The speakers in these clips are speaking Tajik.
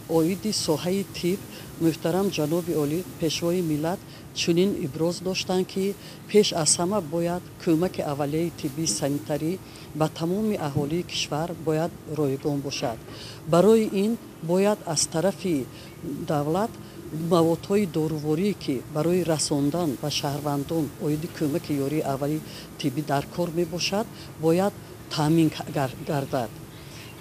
Оиди соҳаи тиб муҳтарам ҷаноби олӣ, Пешвои миллат чунин иброз доштанд, ки пеш аз ҳама бояд кӯмаки аввалияи тиббии санитарӣ ба тамоми аҳолии кишвар бояд ройгон бошад. Барои ин бояд аз тарафи давлат маводҳои доруворие, ки барои расондан ба шаҳрвандон оиди кӯмаки ёрии аввалии тиббӣ дар кор мебошад, бояд таъмин гардад.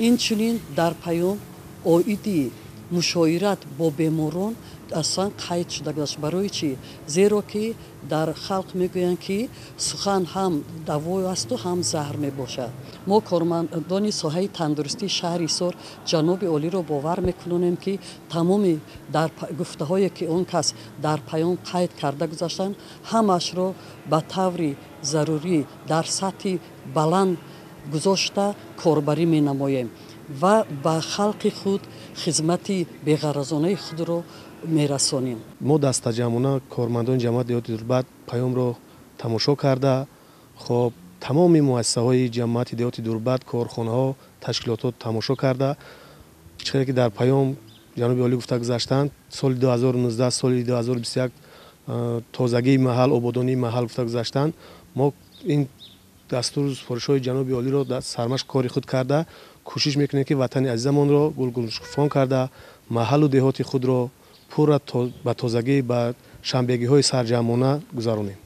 Инчунин дар паём оиди мушоират бо беморон аслан қайд шуда гузашт. Барои чӣ? Зеро ки дар халқ мегӯянд, ки сухан ҳам даво асту ҳам заҳр мебошад. Мо, кормандони соҳаи тандурустии шаҳри Ҳисор, ҷаноби олиро бовар мекунонем, ки тамоми дар гуфтаҳое, ки он кас дар паём қайд карда гузаштанд, ҳамаашро ба таври зарурӣ дар сатҳи баланд гузошта корбарӣ менамоем ва ба халқи худ хизмати беғаразонаи худро мерасонем. Мо дастаҷамъона, кормандони ҷамоати деҳоти Дурбат, паёмро тамошо карда, хоб, тамоми муассисаҳои ҷамоати деҳоти Дурбат, корхонаҳо, ташкилотҳо тамошо карда, чӣ ки дар паём ҷаноби олӣ гуфта гузаштанд, соли 2019, соли 2021 тозагии маҳал, ободонии маҳал гуфта гузаштанд, мо ин дастуру супоришҳои ҷаноби олиро дар сармашқ кори худ карда, кӯшиш мекунем, ки ватани азизамонро гулгулшукуфон карда, маҳаллу деҳоти худро пурра ба тозагӣ, ба шанбегиҳои сарҷамъона гузаронем.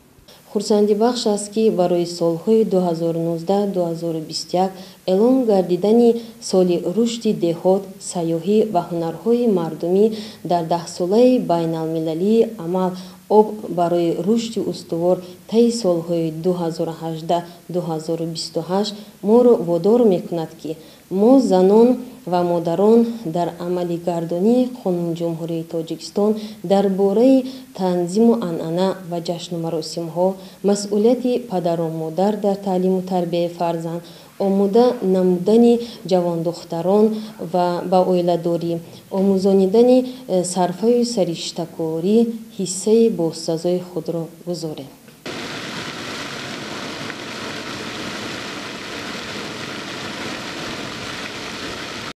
Хурсандибахш аст, ки барои солҳои 2019-2021 эълон гардидани соли рушди деҳот, сайёҳӣ ва ҳунарҳои мардумӣ дар даҳсолаи байналмилалии амал «Об барои рушди устувор» таи солҳои 2018-2028 моро водор мекунад, ки мо, занон ва модарон, дар амалигардонии Қонуни Ҷумҳурии Тоҷикистон дар бораи танзиму анъана ва ҷашну маросимҳо, масъулияти падару модар дар таълиму тарбияи фарзанд, омода намудани ҷавондухтарон ва ба оиладорӣ, омӯзонидани сарфаю сариштакорӣ ҳиссаи босазои худро гузорем.